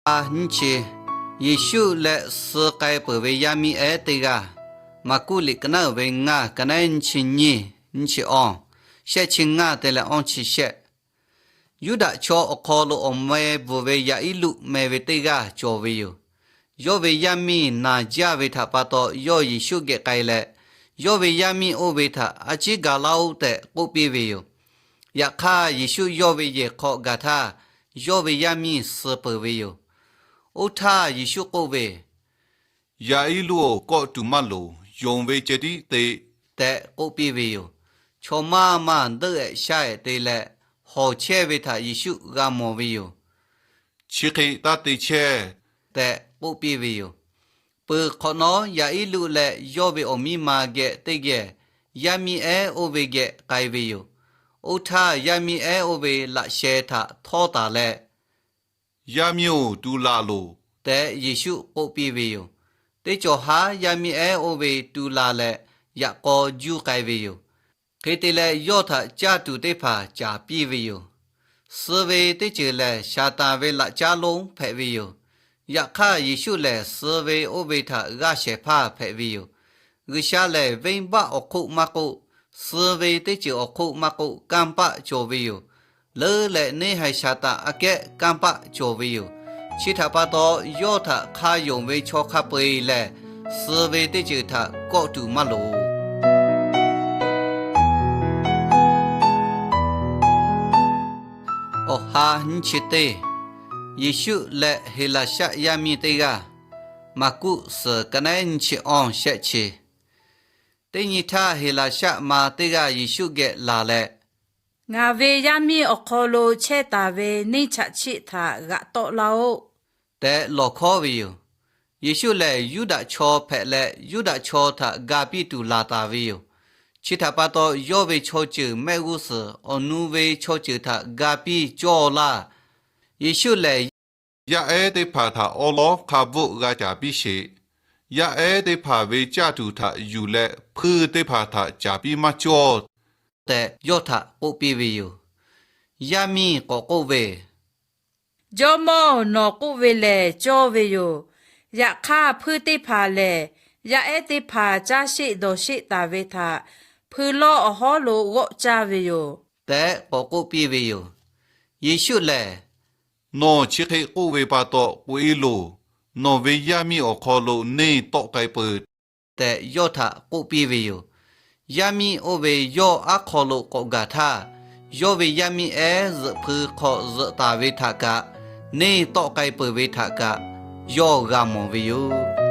ha nyiˇ chi, Yeˍsuˆ leh suh k'ai peuˬ ve yaˇ miˇ ehˉ teˇ g'aˇ. Maˍkuˆ liꞈ ka naˉ uiˍ ve ngaˇ, ka naˉ nyiˇ chi nyiˇ, nyiˇ chi awˇ, shehˆ chi ngaˇ te leh awˇ chi shehˆ. Yuˇdaꞈ chaw awˬ hk'aw lo awˬ meh bvuhˬ ve Yaˍiˉluˆ meh ve teˇ g'aˇ cawˬ ve yoˬ. Yawˇ ve yaˇ miˇ naˬ jaˇ ve htaꞈ pa taw, yawˇ Yeˍsuˆ geh k'ai leh, yawˇ ve yaˇ miˇ oˇ ve htaꞈ a ciˉ ga laˇ-oˆ tehꞈ k'oˆ piˇ ve yoˬ. Yaꞈ hk'aˇ, Yeˍsuˆ yawˇ ve yehˬ hk'aw gaˬ htaˇ, yawˇ ve yaˇ miˇ suh peuˬ ve yoˬ. Oˇ htaˇ Yeˍsuˆ k'oˆ ve, Yaˍiˉluˆ-oˬ, kawˆ tuˬ maˇ loˍ. Yonˍ ve ceh tiˉ te tehꞈ k'oˆ piˇ ve yoˬ. Chaw maˇ maˇ deuˆ ehˍ shaˇ ehˍ te leh, hawˬ chehˇ ve htaꞈ Yeˍsuˆ g'a mawˬ ve yoˬ. Chi hk'e taˇ te chehˇ tehꞈ k'oˆ piˇ ve yoˬ. Peuˬ hk'awꞈ nawˉ, Yaˍiˉluˆ leh yawˇ ve awˬ miˇ ma geh teˇ geh yaˇ miˇ ehˉ oˇ ve geh k'ai ve yoˬ. Oˇ htaˇ, yaˇ miˇ ehˉ oˇ ve laꞈ sheh htaꞈ htawˇ taˍ leh, Yaˇ miˇ-oˬ, tu laˬ loˬ tehꞈ Yeˍsuˆ k'oˆ piˇ ve yoˬ. Teˇ cawˬ haˉ yaˇ miˇ ehˉ oˇ ve tu laˬ leh, yaꞈ k'aw juˇ k'ai ve yoˬ. Hk'e te leh, yawˇ htaꞈ caˇ tuˬ teˇ hpaˍ caˍ piˇ ve yoˬ. Suh ve teˇ ceuˬ lehˬ, Saˍtanˍ ve laꞈ caˉ lonˉ hpehꞈ ve yoˬ. Yaꞈ hk'aˇ, Yeˍsuˆ lehˬ suh ve oˇ ve htaꞈ g'aˇ shehˍ hpaˇ hpehꞈ ve yoˬ. G'uiˬsha lehˬ, venˇbaˆ awˬ hk'oˆ maˇ k'oˆ, suh ve teˇ ceuˬ awˬ hk'oˆ maˇ k'oˆ, kanˇ paˆ cawˬ ve yoˬ. Leuˉ leh neˇhaiˬ Saˍtanˍ aꞈ kehˉ kanˇ paˆ cawˬ ve yoˬ. Chi htaꞈ pa taw, yawˇ htaꞈ hk'a yonˍ ve chaw hk'a peu-eˬ lehˬ, suh ve teˇ ceuˬ htaꞈ kawˆ tuˬ maˇ loˍ. Awˬ ha nyiˇ chi teˇ, Yeˍsuˆ leh Heˍlaˍsaˆ yaˇ miˇ teˇ g'aˇ. Maˍkuˆ suhˍ ka naˉ nyiˇ chi awˇ shehˆ chi. Teˇ nyi htaˇ, Heˍlaˍsaˆ ma teˇ g'aˇ Yeˍsuˆ geh laˬ leh, Ngaˬ ve yaˇ miˇ awˬ hk'aw lo chehˇ taˍ ve neˇ chaꞈ chiˆ htaꞈ g'aꞈ tawˆ laˇ-oˆ tehꞈ lawˬ hkawˉ ve yoˬ. Yeˍsuˆ lehˬ, Yuˇdaꞈ chaw hpehꞈ leh, Yuˇdaꞈ chaw htaꞈ ga piˇ tuˬ laˬ taˍ ve yoˬ. Chi htaꞈ pa taw, yawˇ ve chaw ceuˬ mehˆ g'uˇ suhˍ awˬ nu ve chaw ceuˬ htaꞈ ga piˇ cawˇ laˇ. Yeˍsuˆ lehˬ, Yaˇ ehˉ teˇ hpaˍ htaꞈ awˉ lawˉ hk'a bvuhˆ g'a caˍ piˇ sheˍ. Yaˇ ehˉ teˇ hpaˍ ve caˇ tuˬ htaꞈ yuˬ leh, hpuiˇ teˇ hpaˍ htaꞈ caˍ piˇ maˇ cawˇ tehꞈ, yawˇ htaꞈ k'oˆ piˇ ve yoˬ. Yaˇ miˇ k'awꞈ k'oˆ ve, Jawˇmawˇ-oˬ, nawˬ k'oˆ ve lehˬ cawˇ ve yoˬ. Yaꞈ hk'aˇ, hpuiˇ teˇ hpaˍ lehˬ, yaˇ ehˉ teˇ hpaˍ caˇ sheˆ dawˬ sheˆ taˍ ve htaꞈ hpui lawˇ awˬ hawˉ lo g'awˆ caˇ ve yoˬ tehꞈ k'awꞈ k'oˆ piˇ ve yoˬ. Yeˍsuˆ lehˬ, Nawˬ chi hk'e k'oˆ ve pa taw k'oꞈ-e loˬ. Nawˬ ve yaˇ miˇ awˬ hk'aw lo neˇ tawˆ k'ai peuˬ tehꞈ, yawˇ htaꞈ k'oˆ piˇ ve yoˬ. Yaˇ miˇ oˇ ve yawˇ aˉ hk'aw lo k'awꞈ gaˬ htaˇ, yawˇ ve yaˇ miˇ ehˉ zuhꞈ hpui hk'aw zuhꞈ taˍ ve htaꞈ kaꞈ, neˇ tawˆ k'ai peuˬ ve htaꞈ kaꞈ, yawˇ g'a mawˬ ve yoˬ.